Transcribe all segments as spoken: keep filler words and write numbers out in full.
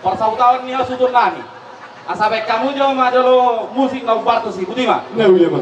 Parsautaon ni hasuhuton nami. Asa baen hamu jo ma jolo musik na umbartus i, boti ma. Na uli ma.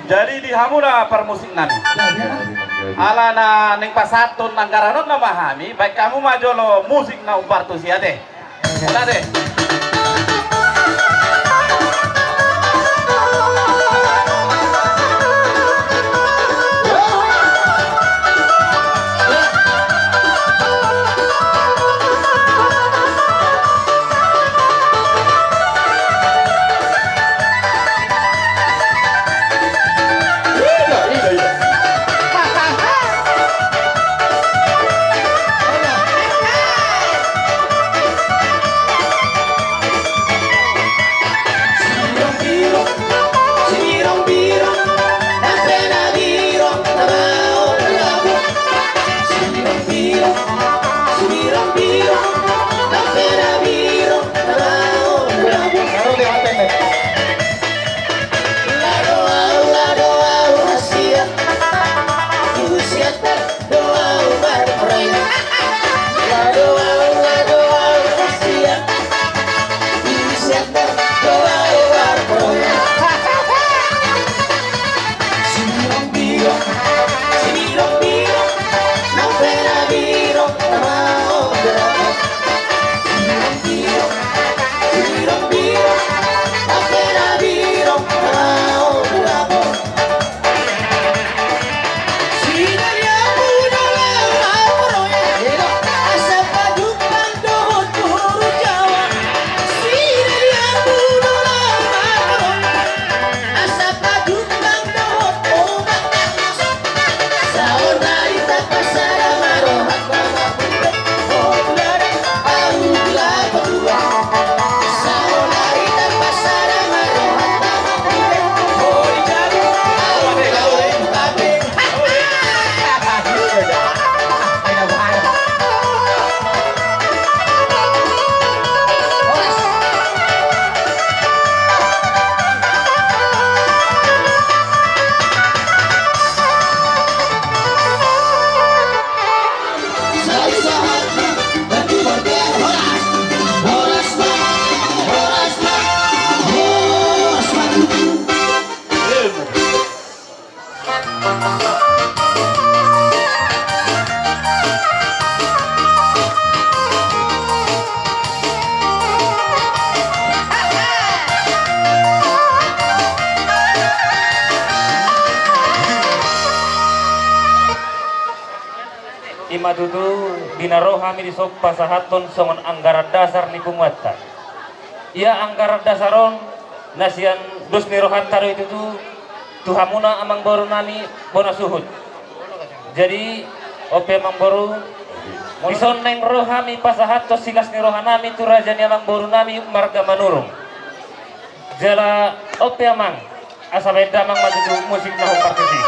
Jadi di hamu na parmusik nami. Ala na naeng pasahathon anggaran on nama hami, baen hamu ma jolo musik na umpartusi ate. Ate. I ma tutu di na ro hami dison pasahathon songon anggaran dasar ni punguanta. Ia anggaran dasar on na sian dos ni rohanta do i tutu tu hamuna amangboru nami bona suhut. Jadi on pe amangboru, dison naeng ro hami pasahathon silas ni roha nami tu raja ni amangboru nami marga Manurung. Jala on pe amang, asa baen damang ma tutu musik na hombar tusi.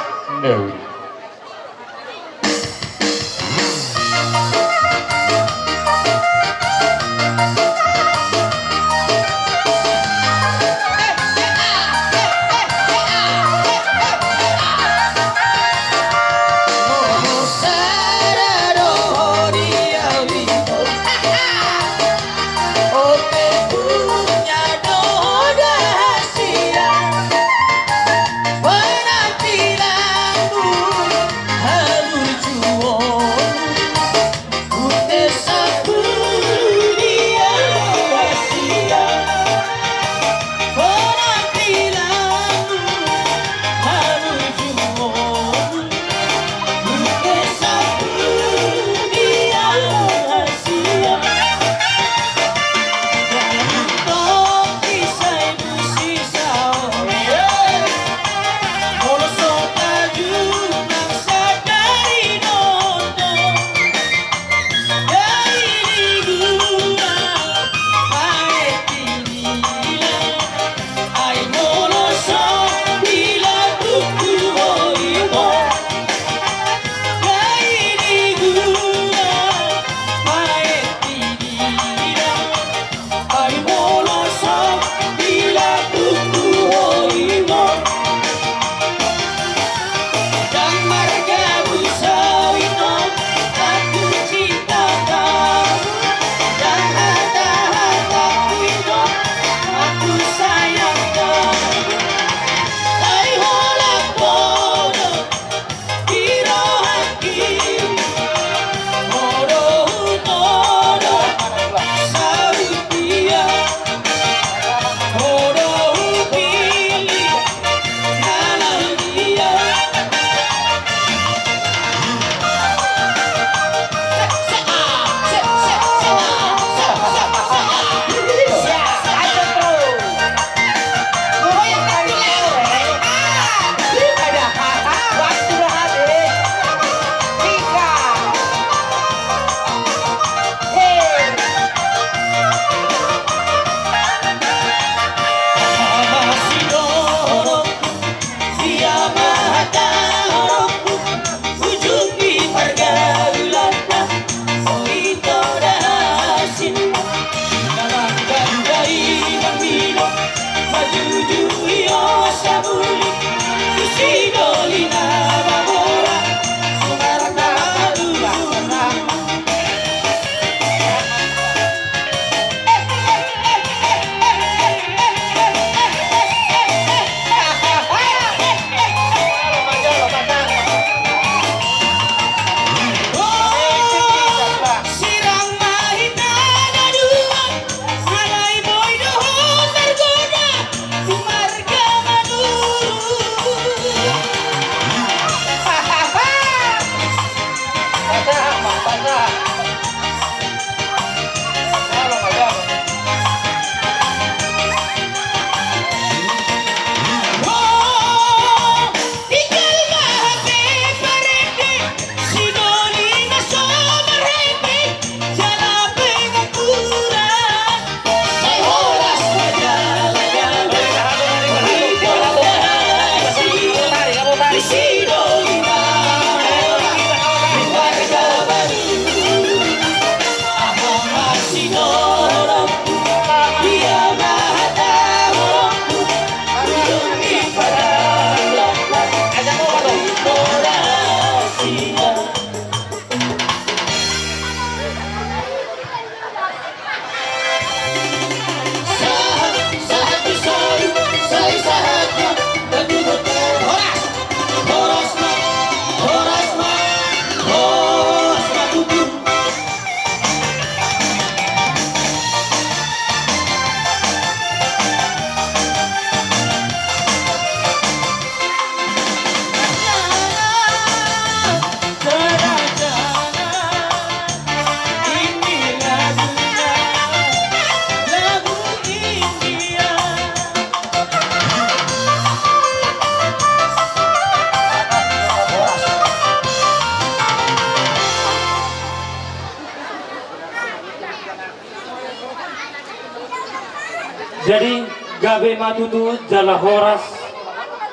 Gabe ma tutu jala horas,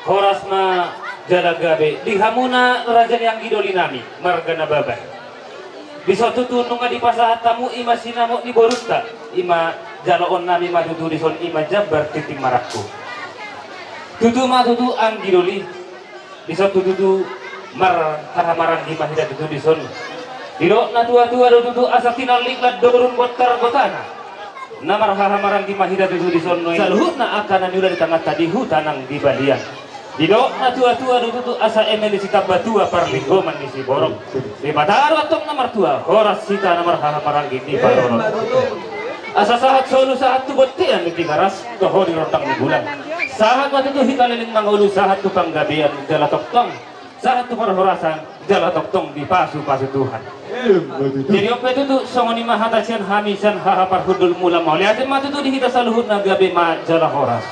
horas ma jala gabe di hamuna raja ni anggi doli nami marga Nababan. Dison tutu nunga dipasahat hamu i ma sinamot ni borunta, i ma jaloon nami ma tutu dison, i ma jambar tintin marangkup. Tutu ma tutu anggi doli. Dison tutu tu marhahamaranggi ma hita tutu dison. Didok na tuatua do tutu asa tinallik landorun bontar gotana. Na marhahamaranggi ma hita tutu dison nuaeng saluhutna angka na niula di tanganta di huta nang di balian. Didok na tuatua do tutu asa eme ni sitambatua parlinggoman ni siborok. Debata do antong na martua, horas hita na marhahamaranggi di parorot. Asa sahat solu sahat tu bontean ni Tigaras, toho di rondang ni bulan. Sahat ma tutu hita leleng mangolu sahat tu panggabean jala tongtong sahat tu parhorasan jala tongtong dipasupasu Tuhan. Jadi on pe tutu songon i ma hata sian hami sian haha parhundul mula, mauliate ma tutu di hita saluhutna, gabe ma jala horas.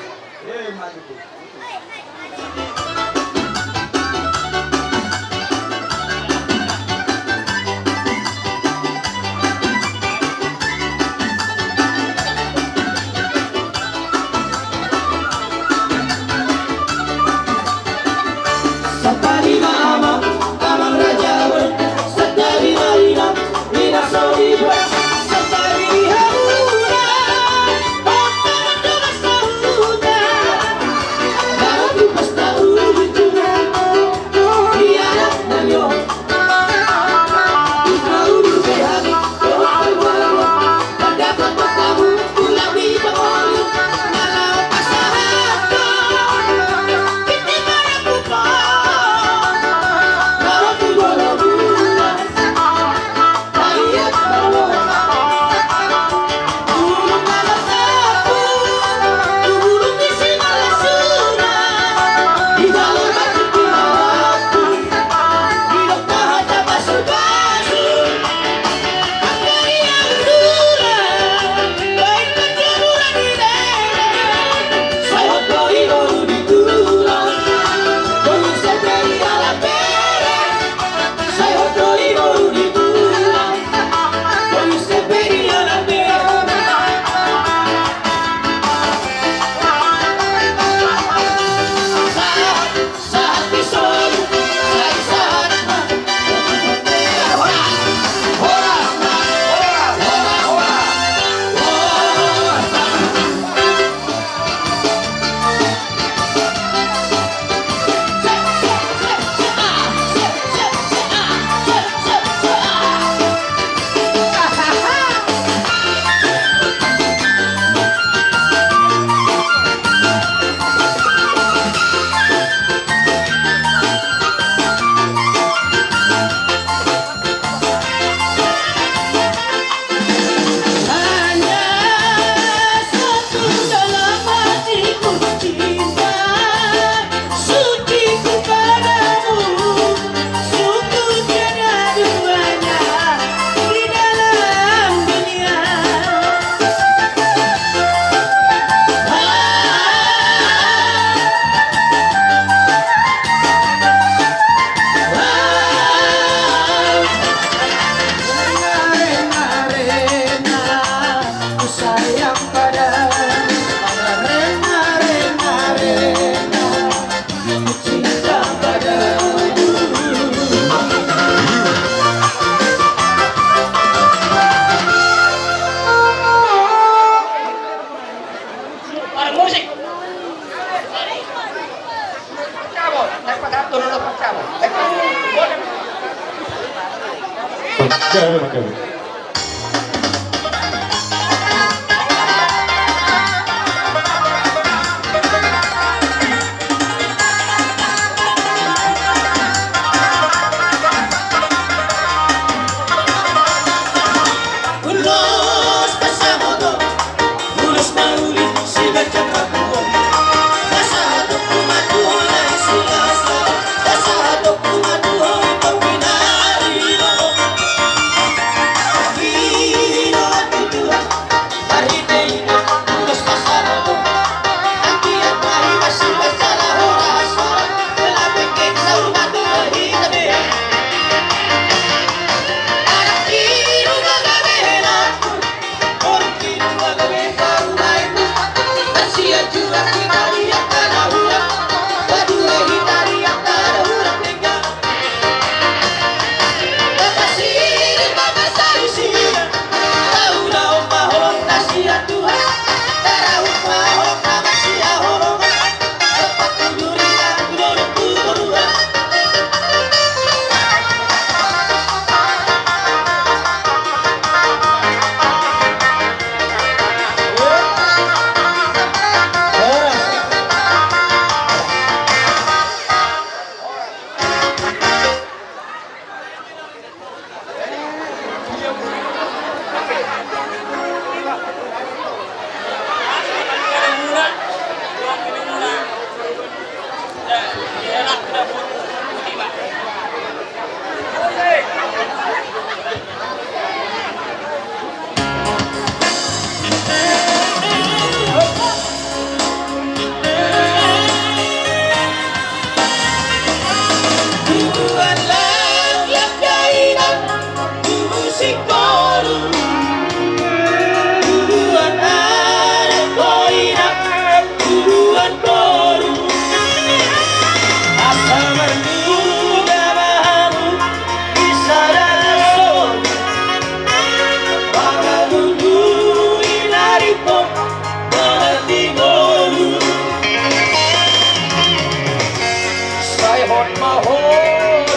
Sai hot ma ho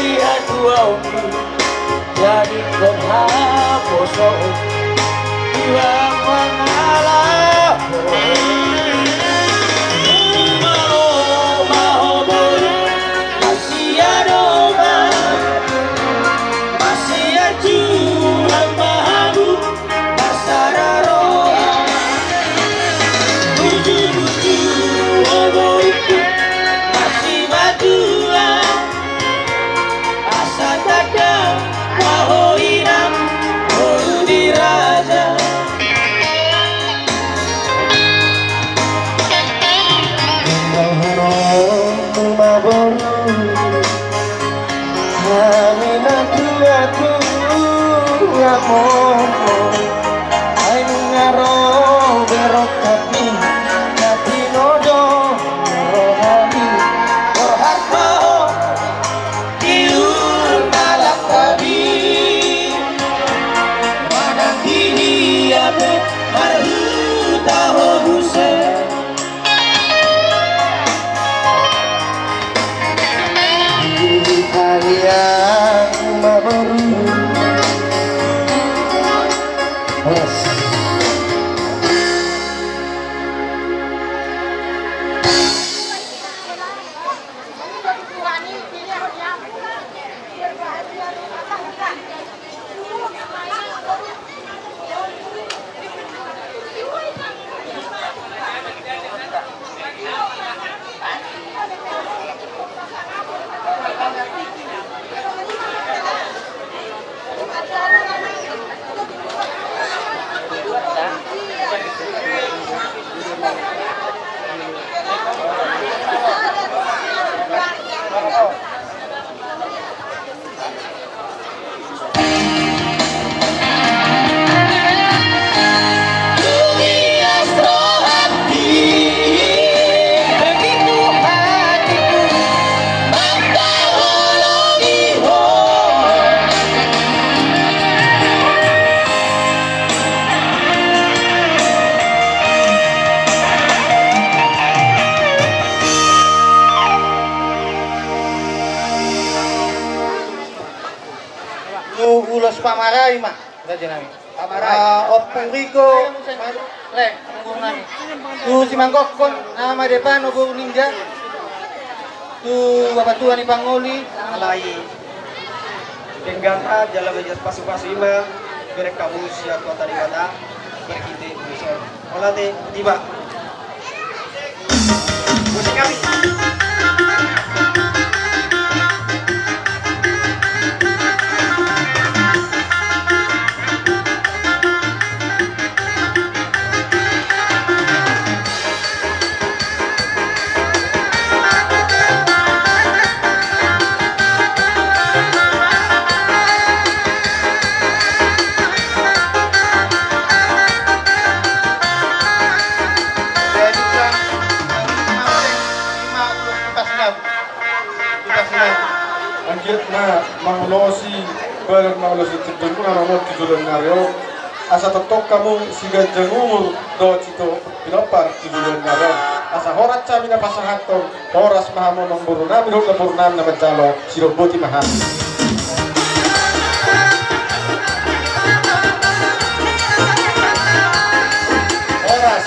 di hatuaonku, jadikkon haposoon tulang mangala. Malo ma ho boru, masia do ma, masia tulang ma hamu. Marsada roha, bujur-bujur, ogoiku, marsimatua, asa tanda, waho inang, boru ni raja. Inang haromu ma boru. Hami na tua-tua momo, ai nunga ro berok hami, na tinodo rohami, borhat ma ho di ulu malak hami, manang di dia pe marhuta ho muse. Ulos pamarai ma, raja nami. Pamarai. Ah, Ompu Riko, le, guru nami. Tu Simanggokkon, nama depan, o guru ninja. Tu bapatua ni pangoli. Alai. Denggan jala bagas pasu-pasu i ma, bereng hamu sian Tuhanta Debata, berkite bisa. Ola te, tiba. Na mangulosi badan, mangulosi tingkingmuna ma on tu joloan ni ari on. Asa tongtong hamu siganjang umur dohot sitio pinompar tu joloan ni ari on. Asa horas hami na pasahathon, horas ma hamu amangboru nami dohot namboru nami na manjalo, sidok boti ma hami. Horas.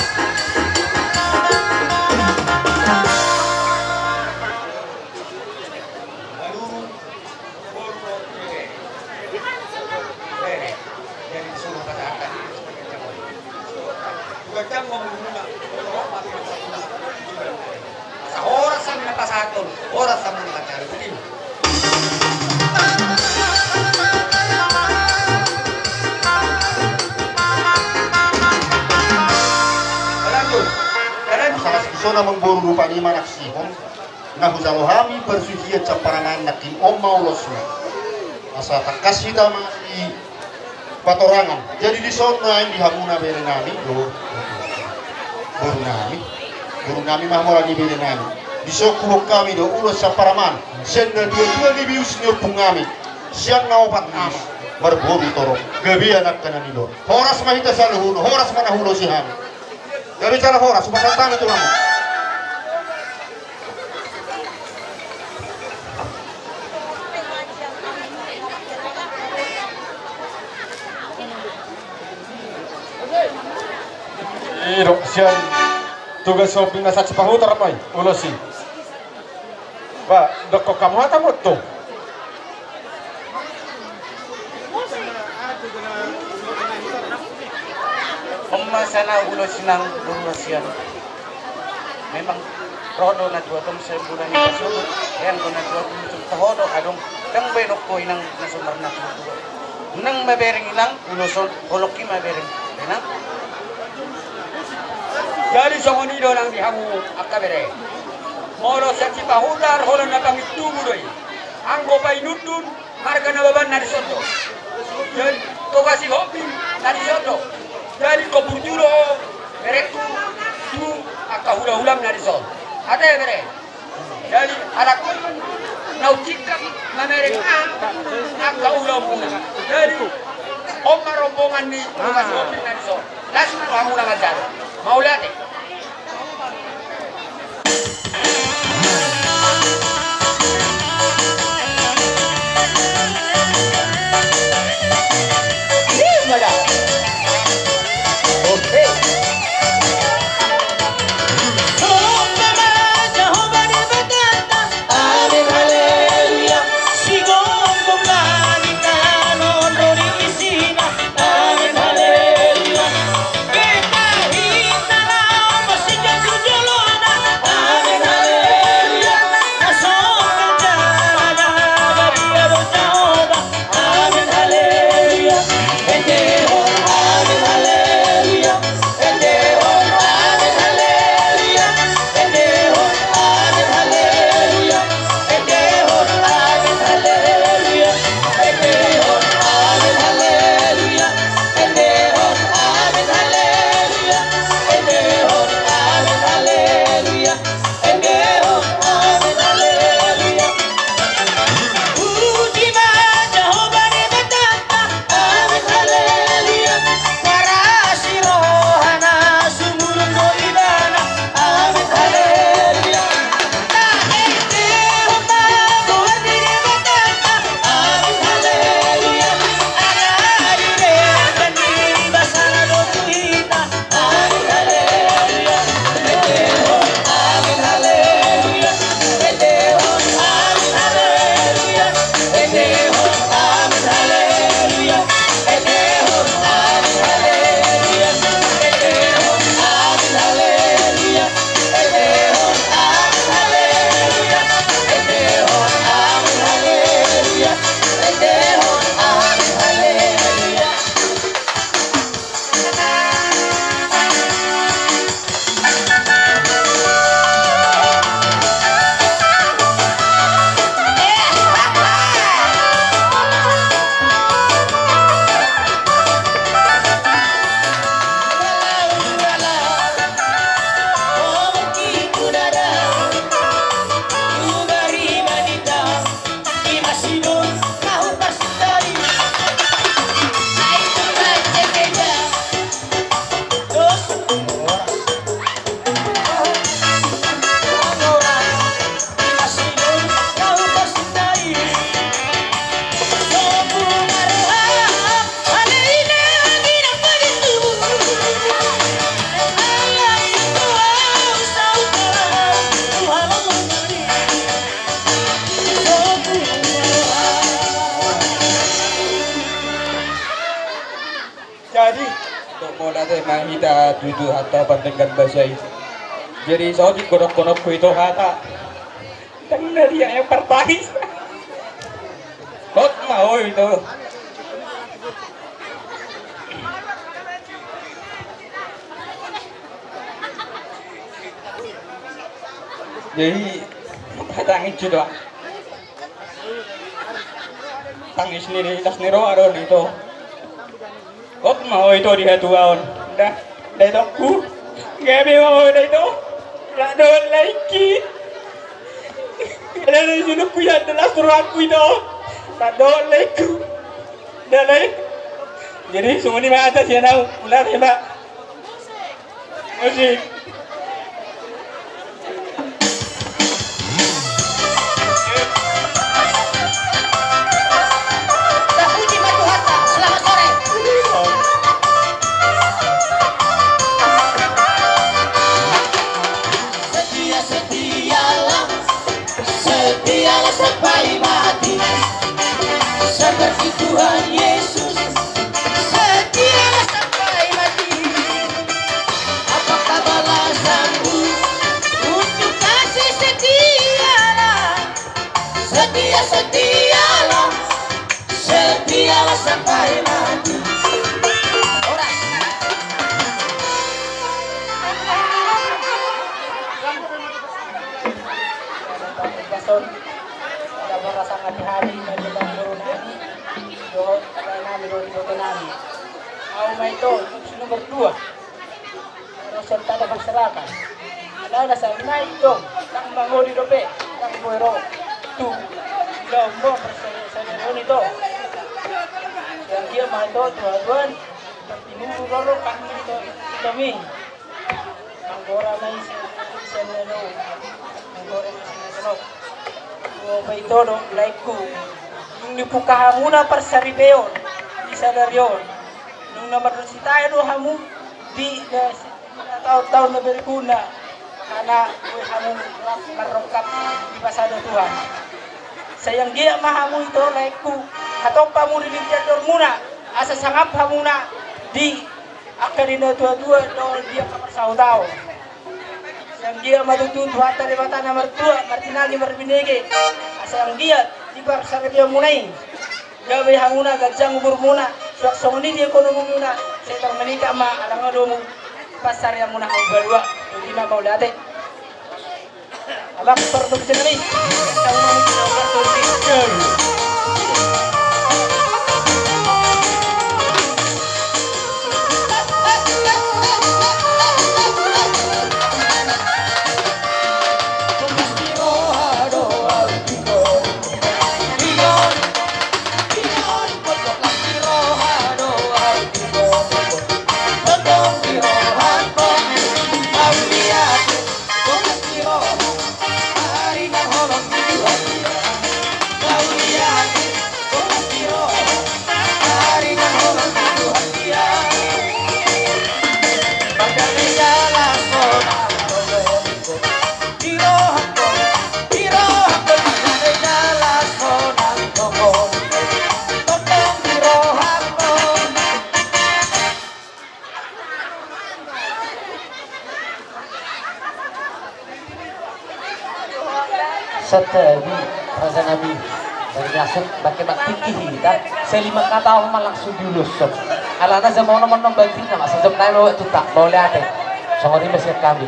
Horas hami na pasahathon, horas hami na pasahathon. Lanjut. Lanjut. Saras di son amangboru, rupani manaksihon na hujalo hami parsuhian sian paraman nangkin on ma ulosna. Asa tangkas hita ma i patorangan. Jadi di son naeng di hamuna bere nami do, boru nami, boru nami ma hamu ala ni bere nami. Di son huboan hami do ulos sian paraman, sian na dua-dua ni bius ni ompung nami, sian na opat ama, marboru torop, gabe angka na nilor. Horas ma hita saluhutna, horas ma na huulosi hami. Gabe jala horas, hupasahat hami tu hamu. I do sian tugas ompung na Sipahutar ma i ulos i. Ba, dokkon hamu hata motto. On ma sana ulos inang, ulos sian. Memang ro do na tuatua sian bulan ni pasogit, lean do na tuatua, toho do adong, ndang baenonku inang na so marnatua-tua. Unang mabereng inang ulos on, holongki mabereng inang. Jadi songon i do nang di hamu angka bere. Molo sian Sipahutar holan na pangintubu do i. Anggo painundun marga Nababan na dison do. Jadi Toga Sihombing na dison do. Jadi kompor julu berengku tu angka hulahulam na dison. Ate bere. Jadi halak na unsingkap mamereng angka ulaonmuna. Jadi on ma rombongan ni Toga Sihombing na dison. Las ma rohamuna manjalo. Mauliate. Mauliate ma hita tu Tuhanta pardenggan basa i. Jadi saotik godok-godokku ito hata. Tanda dia yang pertahis. Hot ma ho ito. Jadi hatangis sudah. Tangis ni di las ni roha do ito. Hot ma ho ito di hatuaon. Dah, dah itongku. Gabe ma ho dah ito. Lak dohot laengki. Ada di sulukku ya, adalah suruhanku ito. Lak dohot laengku. Dah lae. Jadi songon i ma hata sian au. Mauliate ma. Musik. Tapuji ma Tuhanta. Selamat sore. Setia, setialah, setialah sampai mati. Seperti Tuhan Yesus, setialah sampai mati. Apakah balasanmu untuk kasih setialah? Setia, setialah, setialah sampai mati. Horas. Ada perasaan hati-hati bagi bangso nami. Dohot nami, dohot dohot nami. Au ma ito, nomor dua. Rasa tak ada masyarakat. Ada dasar naik dong. Tang mangoli dope. Tang boero. Tu. Lombo persesereon ito. Yang dia mato tuan-tuan. Timur lolo kan ito. Ito mi. Manggora ma isi. Isi anu. Manggora ma isi anu. Bope ito do laengku. Dung dibuka hamuna parsaripeon di sadari on. Dung na mardosa tahe do hamu di, eh, taon-taon na berikutna. Karena boi hamu marrongkap dipasada Tuhan. Sai anggiat ma hamu ito laengku. Hatop hamu di lingkar dormuna. Asa sangap hamuna di angka di na tua-tua dohot di angka parsahutaon. Sai anggiat ma tutu Tuhanta Debata na martua, martinangi, marbinege. Asa anggiat di parsaripeonmuna i gabe hamuna ganjang umurmuna, suang songon i di ekonomimuna, sai tor menikah ma ala nga domu pasareanmuna hamu balua. Ima mauliate. Abang, perlu kecil kali. Santabi, raja nami. Dari gasut, pakai bak tinggi hita. Selima kata apa ma langsung diuloshon. Alana zaman ono menong banting nama, sejam nai bawa tutak, bawa liate. Songon i ma sian kami.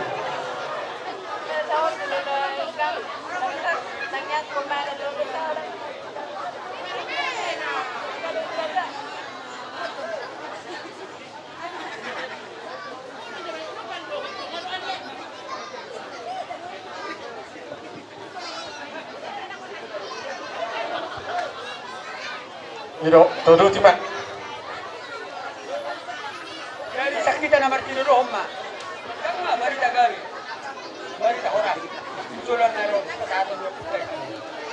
I do, tuduti ma. Jadi sahat hita na martinodohon ma. Jang ma barita gabe. Barita horas. Jolo na ro pasahaton do.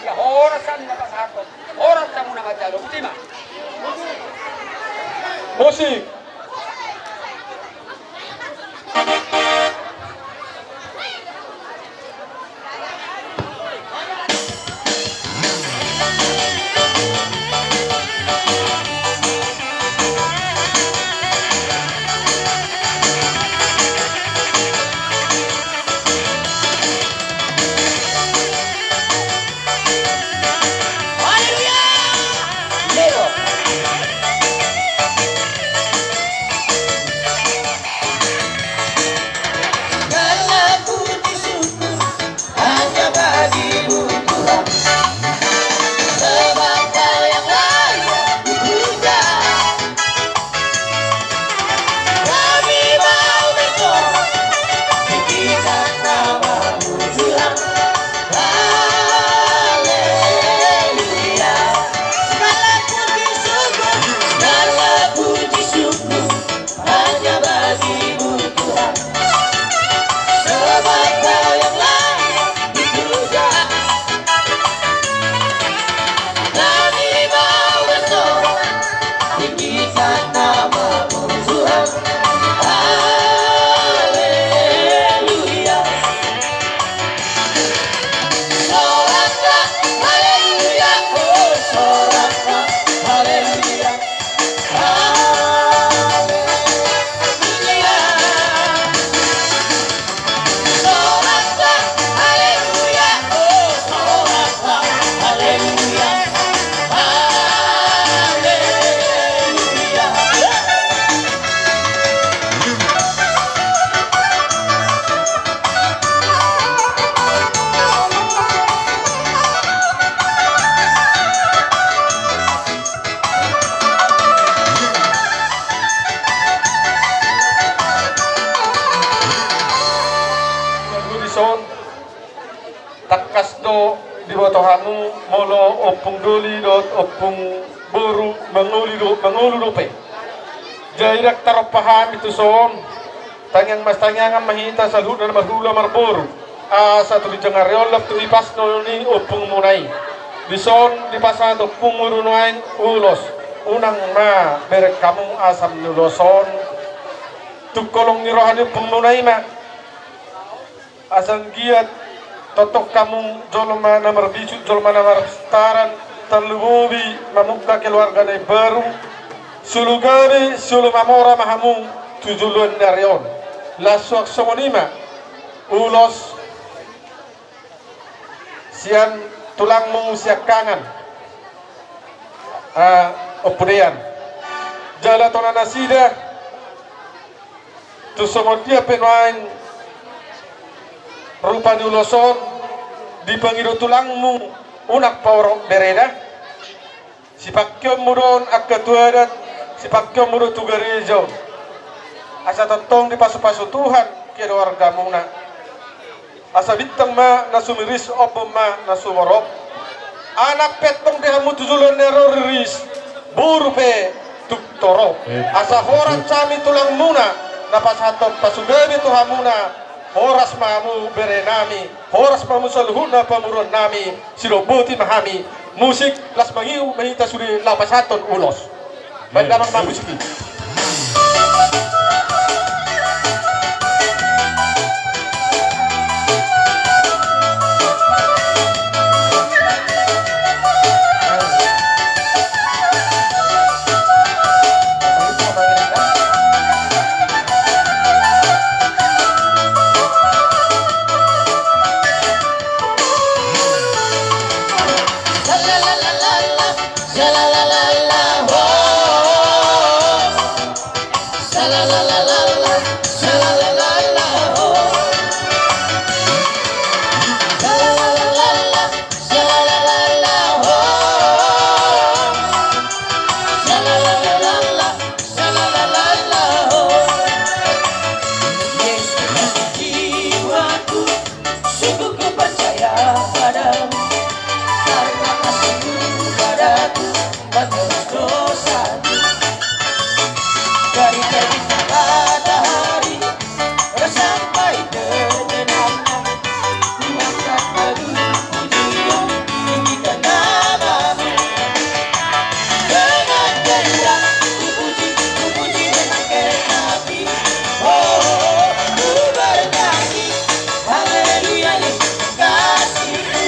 Ia horas hami na pasahaton. Horas hamu na manjalo. Botima. Musik. Tangkas do diboto hamu molo ompung doli dohot ompung boru mangolu do, mangolu dope. Jadi ndang tarompa hami tuson. Tangiang ma, tangiangan ma hita saluhutna na marhula marboru, asa tu ginjang ari on lam tu ipasna ni ompungmuna i. Dison dipasahat ompungmu do nuaeng ulos. Unang ma bereng hamu asam ni ulos on. Tung holong ni roha ni ompungmuna i ma. Asa anggiat tongtong hamu jolma na marbisuk, jolma na marpintaran, tarlumobi mamungka keluarga na imbaru. Solu gabe, solu mamora ma hamu tu joloan ni ari on. Laos suang songon i ma ulos sian tulangmu siangkangan, ah, Ompu Dean. Jala tona nasida, tu songon dia pe nuaeng rupa ni ulos on, dipangido tulangmu unang paorot bereda. Sipangkeonmu do on angka tu adat, sipangkeonmu do tu gareja on. Asa tongtong dipasupasu Tuhan keluargamuna. Asa bintang ma na sumiris, ombun ma na sumorop. Anak pe tong di hamu tu joloan ni ari on riris, boru pe tung torop. Asa horas hami tulangmuna na pasahathon pasugabe tu hamuna. Horas ma hamu berenami, horas ma hamu saluhutna pamoruonnami. Sidok boti ma hami. Musik, laos mangihut ma hita sude laho pasahathon ulos. Baen damang ma musik i. Yesus, jiwaku, sungguh ku percaya padamu, karena kasihmu padaku, tak terus dosaku. Dari terbitnya matahari sampai terbenamnya, ku angkat lagu pujian, tinggikan namamu. Dengan gendang ku puji, ku puji dengan kecapi. Oh, ku bernyanyi, haleluya, Yesus kekasihku.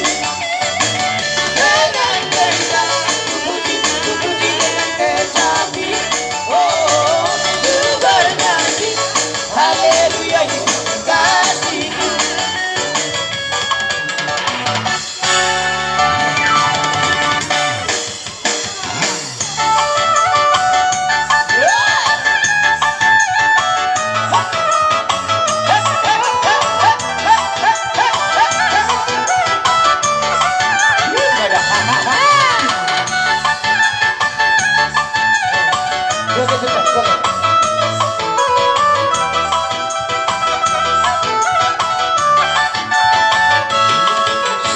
Dengan gendang ku puji, ku puji dengan kecapi. Oh, ku bernyanyi, haleluya, Yesus kekasihku.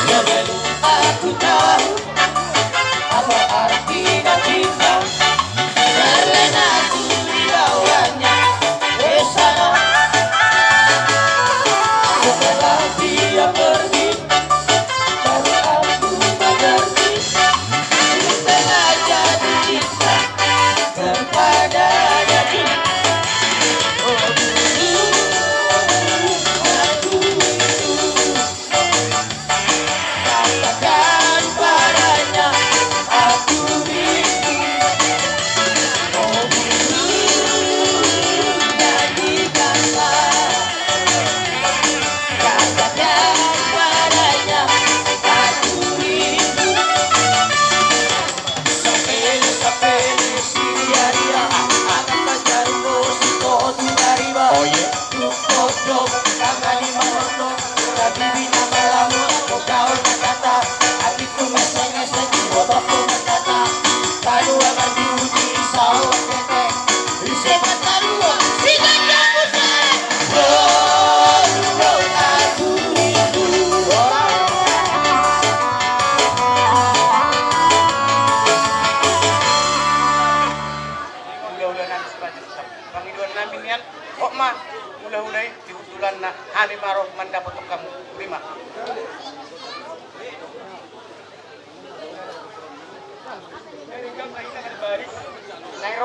Sebelum aku tahu apa artinya cinta, terlena aku di bawahnya, eh, sana. Setelah dia pergi, baru aku mengerti, ku telah jatuh cinta kepadanya.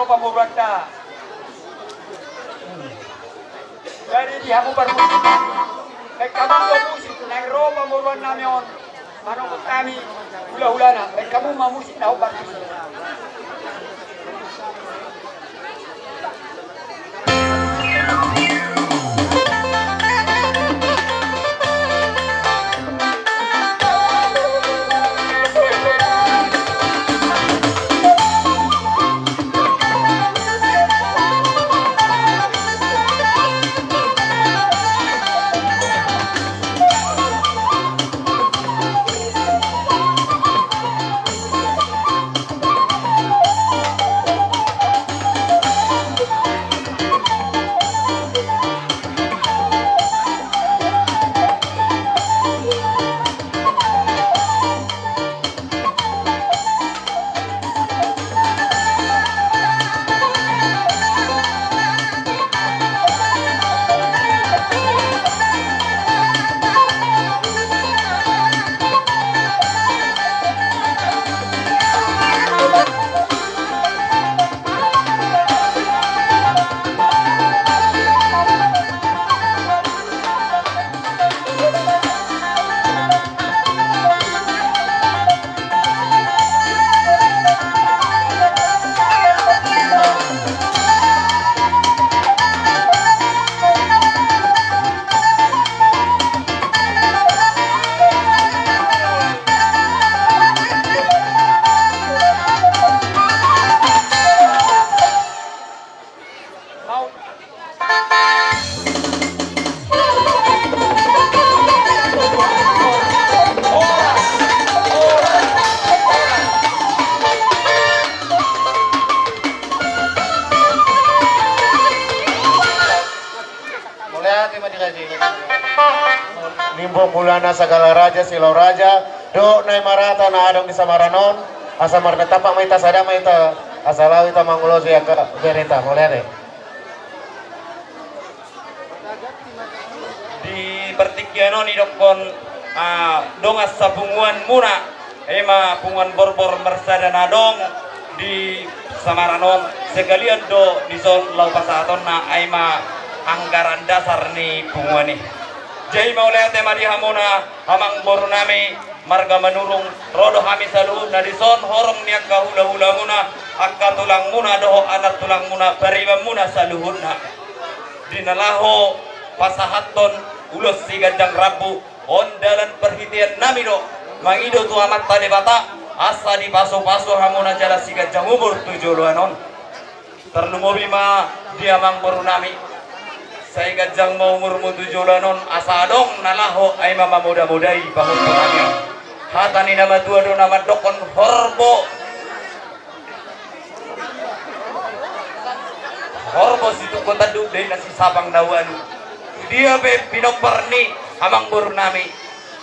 pamoruonta. Jadi di hamu parmusik nami, baen hamu do musik naeng ro pamoruon nami on, manongkon hami hulahulana, baen hamu ma musik na hombar tusi. Mauliate ma di raja i. Limbong mulana sagala raja, silau raja, dohot na i marata na adong di samaran on, asa marnatampak ma hita, sada ma hita, asa laho hita mangulosi angka bereta. Mauliate. Di partingkian on didokkon, ah, dongan sapunguan muna, ima punguan Borbor marsada na adong di samaran on, sekalian do dison laho pasahatonna, ima anggaran dasar ni punguan i. Jadi mauliate ma di hamuna amangboru nami, marga Manurung, ro do hami saluhutna dison, horong ni angka hulahulamuna, angka tulangmuna dohot anak tulangmuna, paribanmuna saluhutna. Di na laho pasahathon ulos siganjang rambu, on dalan parhitean nami do, mangido tu Amanta Debata, asa dipasupasu hamuna jala siganjang umur tu joloan on. Tarlumobi ma di amangboru nami. Sai ganjang ma umurmu tu joloan on, asa adong na laho, ima mamodamodai pahompu nami. Hata ni na matua do na mandokkon horbo. Horbo situngko tanduk do inna sisapang na ualu. Dia pe pinompar ni amangboru nami.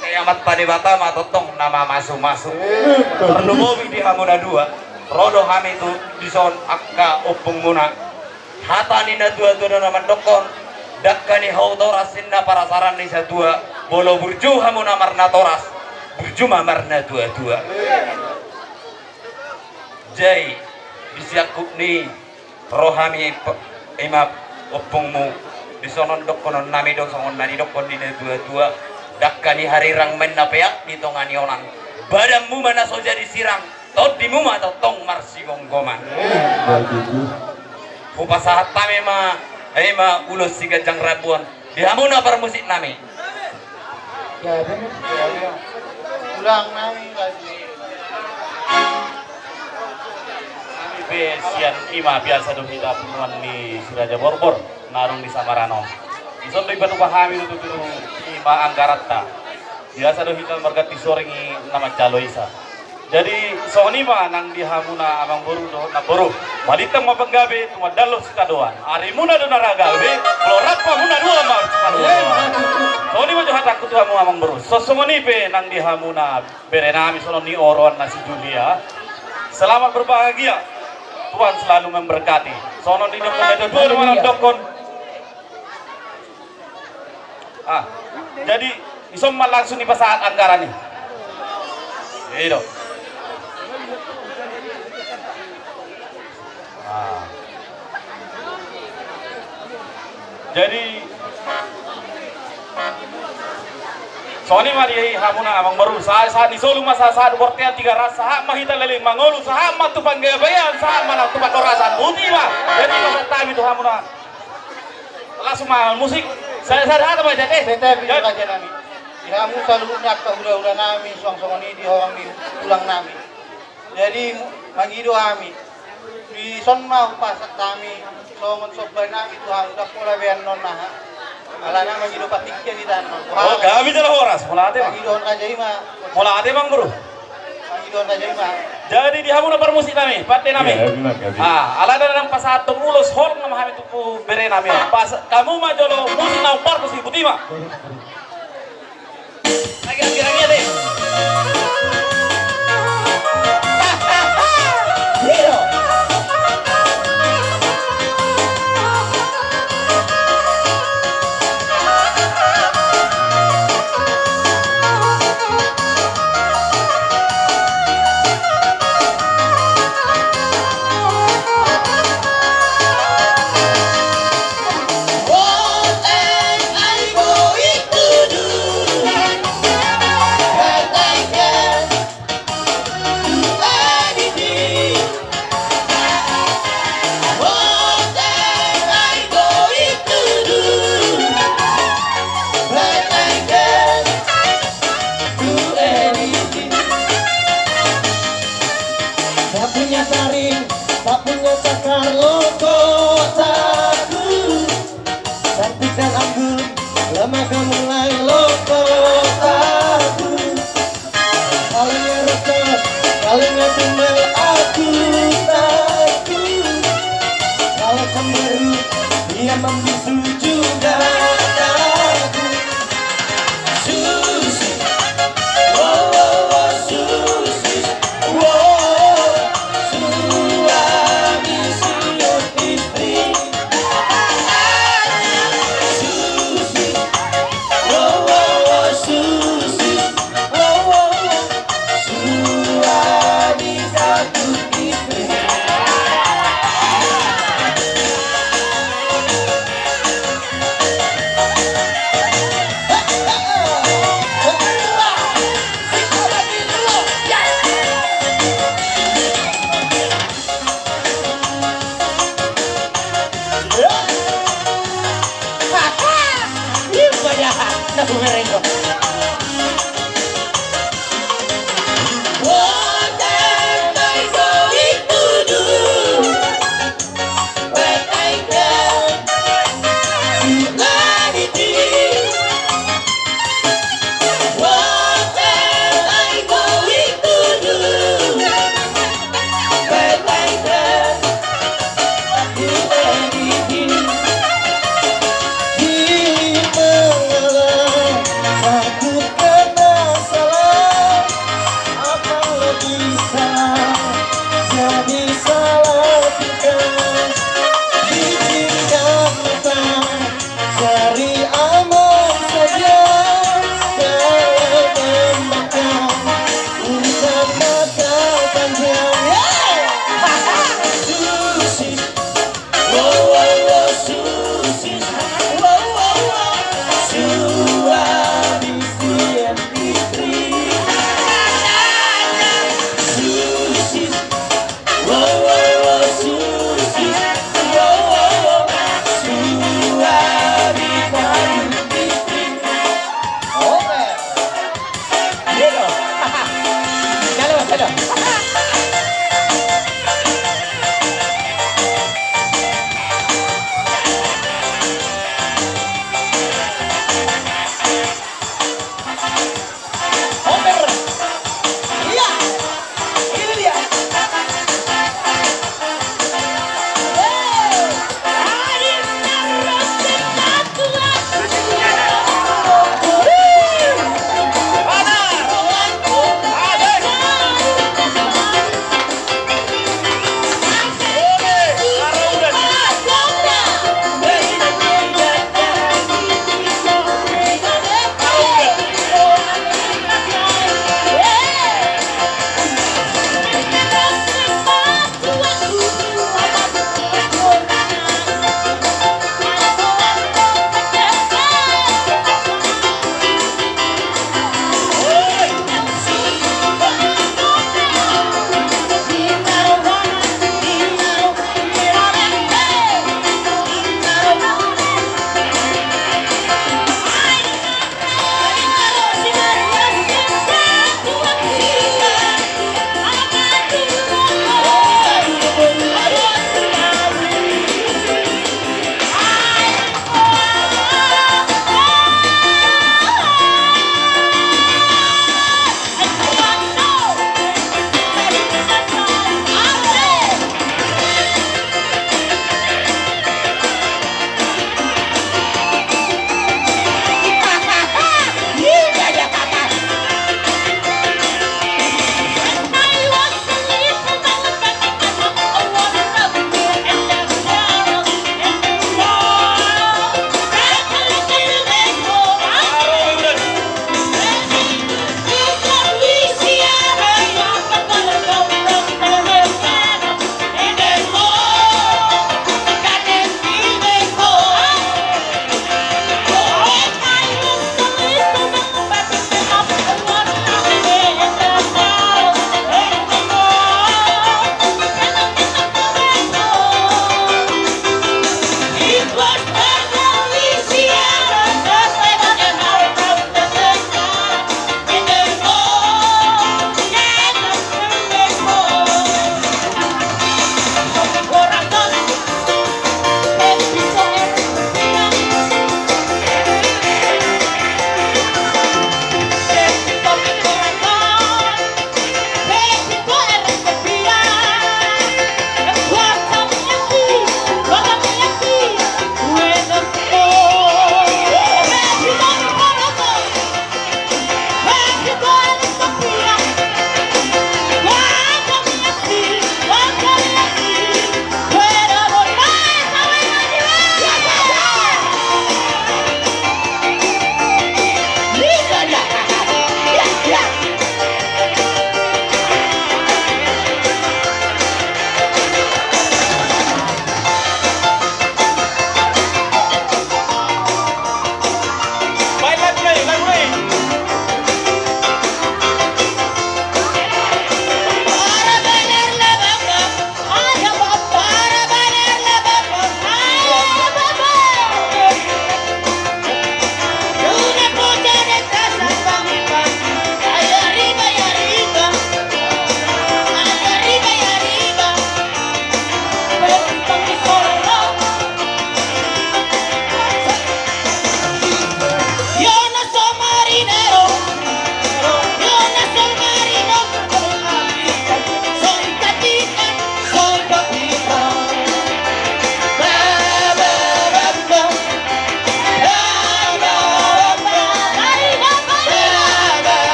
Sai Amanta Debata ma tongtong na mamasumasu. Tarlumobi di hamu na dua. Ro do hami tu dison angka ompungmuna. Hata ni na tuatua do na mandokkon, dangka ni hau toras ninna parasaran ni satua, molo burju hamuna marnatoras, burju ma marnatuatua. Jadi di siangkup ni ro hami, ima ompungmu, dison on dohononnon nami do songon na nidokkon ni na tuatua, dangka ni harirang ma inna peak di tonga ni onan, badanmu ma na so jadi sirang, tondimu ma tongtong marsigomgoman. Hupasahat hami ma, ima ulos siganjang rambu on di hamuna parmusik nami. Ulang nami lagi. Nami pe sian ima biasa do hita punguan ni si Raja Borbor na adong di samaran on. Dison do ipatupa hami do tutu ima anggaranta. Biasa do hita marganti soring i na manjalo isa. Jadi songon i ma nang di hamuna amangboru dohot namboru. Malintang ma panggabe, tumandangkon sitadoan. Arimuna do na ra gabe, molo rap hamuna dua ma sitadoan. Songon i ma jo hatangku tu hamu amangboru. Sosongon i pe nang di hamuna bere nami songon ni oroan na si Julia. Selamat berbahagia. Tuhan selalu memberkati. Songon i dohot na dua do mandokkon. Ah, jadi dison ma langsung dipasahat anggaran i. I do. Jadi songon i ma di hamuna amang boru, sahat, sahat ni solu ma sahat, sahat tu bontean Tigaras, sahat ma hita leleng mangolu, sahat ma tu panggabean, sahat ma tu parhorasan. Boti ma. Jadi pasahat hami tu hamuna. Langsung ma musik. Saya, saya hata ma jadi. Saya, saya, ya. Di hamu saluhutna angka hulahula nami, suang songon i di horong ni tulang nami. Jadi mangido hami, dison ma hupasahat hami songon somba nami tu hamu, ndang pola be annon aha. Alana mangido partingkian hita annon. Oh, gabe jala horas, mauliate ma. Mangido on raja i ma. Mauliate ma, boru. Mangido on raja i ma. Jadi di hamuna parmusik nami, pande nami. Ya, gabe, gabe. Ah, alana ndang pasahathon ulos, holong nama hami tu bere nami. Pas hamu ma jolo musik na umparpus i, boti ma.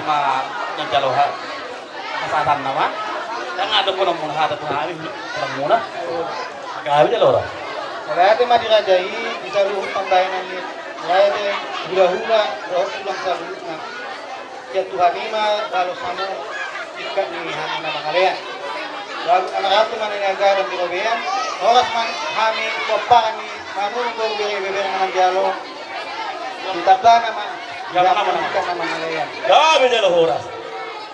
Ma, manjalo ha-, hasahatanna ma. Ndang adong dohonon muna hata tu hami, dohonon muna. Gabe jalo ra. Mauliate ma di raja i, di saluhut pambahenan ni raja i, hulahula dohot tulang saluhutna. Sian Tuhan i ma balos hamu tingkat ni hami na mangalean. Lalu anak ratu ma na niagaran di robean, horas ma hami pomparan ni manurun boru bere-, bebere na manjalo. Di tandana ma. Gabe nama, nama. Tingkat na mangalean. Gabe jalo horas.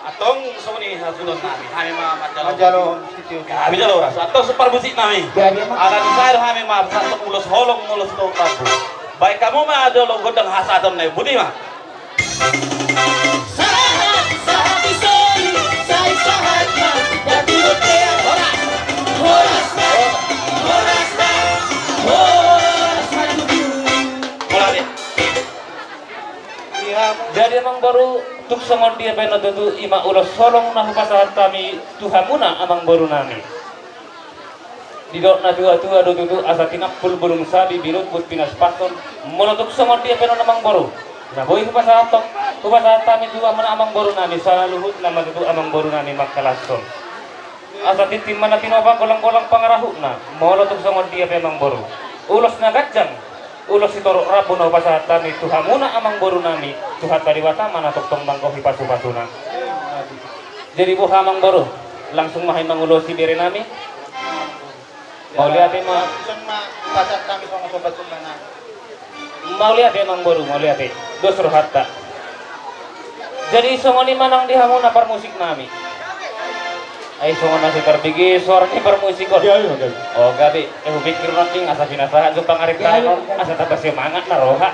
Antong songon i hasuhuton nami. Hami ma manjalo. Manjalo sitio. Gabe jalo horas. Antong suhut parmusik nami. Gabe ma. Ala ni sai do hami ma, antong ulos holong, ulos tongkabu. Baen hamu ma jolo gondang hasahaton nami. Boti ma. Sahat, sahat di solu, sai sahat ma. Dati botea. Horas. Horas ma. Horas ma. Horas ma tutu. Mulai. Jadi amang boru, tung songon dia pe na tutu, i ma ulos holong na hupasahat hami tu hamuna amang boru nami. Didok na tua-tua do tutu, asa tinampul bulung sabi, birumput pinaspason. Molo tung songon dia pe na amang boru, na boi hupasahat, hupasahat hami tu hamuna amang boru nami, saluhutna ma tutu amang boru nami mangkalashon. Asa tintin ma na tinopa, golang-golang pangarahutna, molo tung songon dia pe amang boru. Ulos na ganjang, ulos sitorop rambu na hupasahat hami tu hamuna amang boru nami, Tuhanta Debata ma na tongtong manggohi pasu-pasuna. Jadi boha amang boru, langsung ma hami mangulosi bere nami. Mauliate ma. Langsung ma pasahat hami songon somba-somba nami. Mauliate amang boru, mauliate. Dos rohanta. Jadi songon i ma nang di hamuna parmusik nami. Ai songon na so tarbege suara ni parmusik on. Iya, iya, gabe. O gabe, eh, hupikir nanti asa pinasahat jo pangarit on, asa tamba semangat na roha.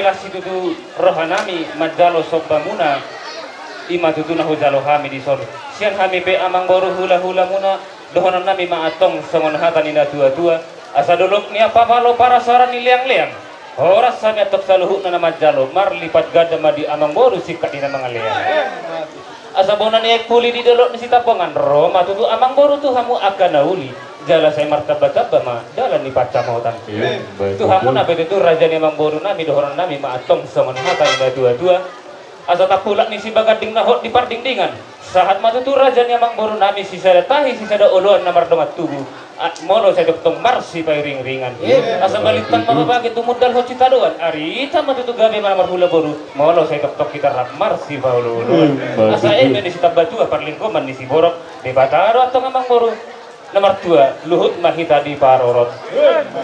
Las situtu rohanami manjalo sombamuna, i ma tutu na hujalo hami dison. Sian hami pe amangboru hulahulamuna, dohononnami ma antong songon hata ni natuatua: Asa dolok ni ampapalo, parasaran ni leangleang, horas hami antong saluhutna na manjalo, marlipat ganda ma di amangboru singkat ni na mangalean. Asa bona ni aek puli di dolok ni Sitambongan, ro ma tutu amangboru tu hamu angka na uli, jala sai martambatamba ma dalan ni pansamotan. Emma tutu. Tu hamuna pe tutu raja ni amangborunami, dohononnami ma antong songon hata ni natuatua: Asa tampulak ni sibaganding na hot di pardingdingan, sahat ma tutu raja ni amangborunami sisada tahi sisada oloan na mardongan tubu, a, molo sai tongtong marsipairingiringan. Emma tutu. Asa balintang ma babage tumundalhon sitadoan, arita ma tutu gabe na marhula boru, molo sai tongtong hita rap marsipaolooloan. Emma tutu. Asa eme ni sitambatua parlinggoman ni siborok, Debata do antong amangboru na martua, luhut ma hita diparorot.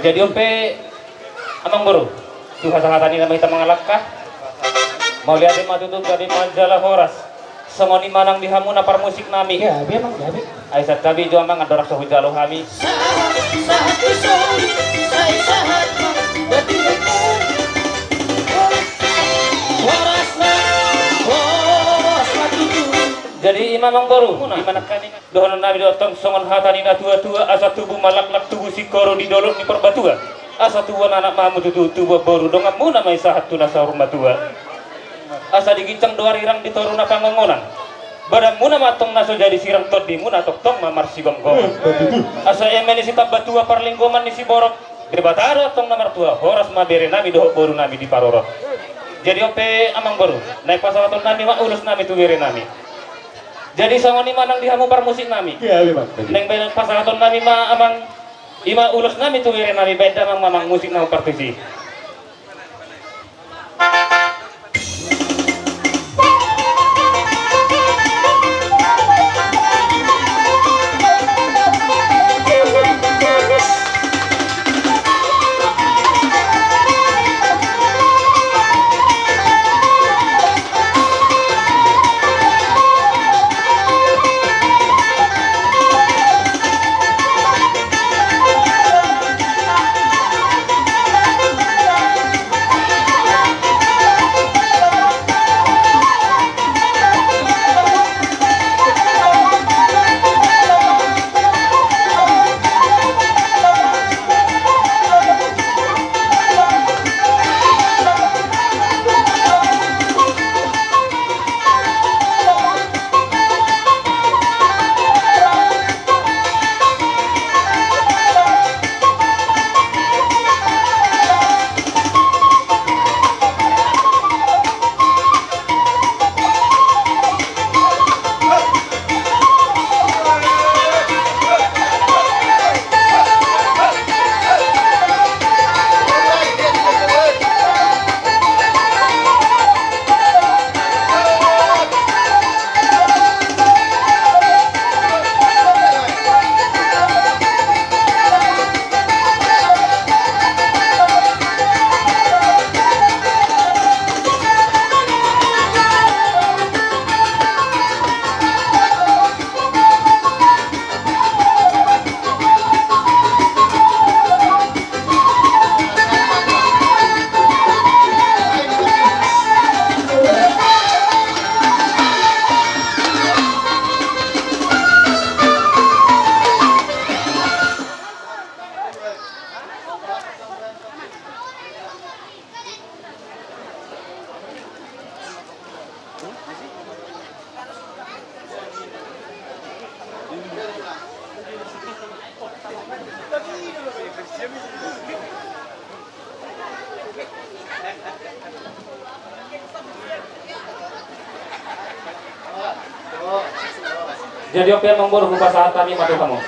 Jadi on pe amangboru, tu hasahatan i nama hita mangalangka. Mauliate ma tutu, gabe ma jala horas. Songon i ma nang di hamu na parmusiknami. Gabe, amang, gabe. Ai santabi jo, amang, andorang so hujalo hami. Sahat, sahat tu son, sai sahat ma, berarti horas ma, horas ma tutu. Jadi i ma amangboru, i ma nangkaningan. Dohononnami do antong songon hata ni natuatua: Asa tubu ma laklak, tubu singkoru di dolok ni Parbatua. Asa tubuan anak ma hamu tutu, tubuan boru, donganmuna ma i sahat tu na saur matua. Asa di ginjang do arirang, di toru na pangongonan, badanmuna ma antong na so jadi sirang, tondimuna tongtong ma marsigomgoman. Asa eme ni sitambatua parlinggoman ni siborok, Debata do antong na martua, horas ma berenami dohot borunami diparorot. Jadi on pe amangboru, naeng pasahatonnami ma ulosnami tu berenami. Jadi songon i ma nang di hamu parmusiknami. Iya, iya, Bang. Naeng baen pasahatonnami ma, amang, i ma ulosnami tu berenami, baen damang ma, amang, musik na hombar tusi. Jadi on pe, amangboru, hupasahat hami ma tu hamu.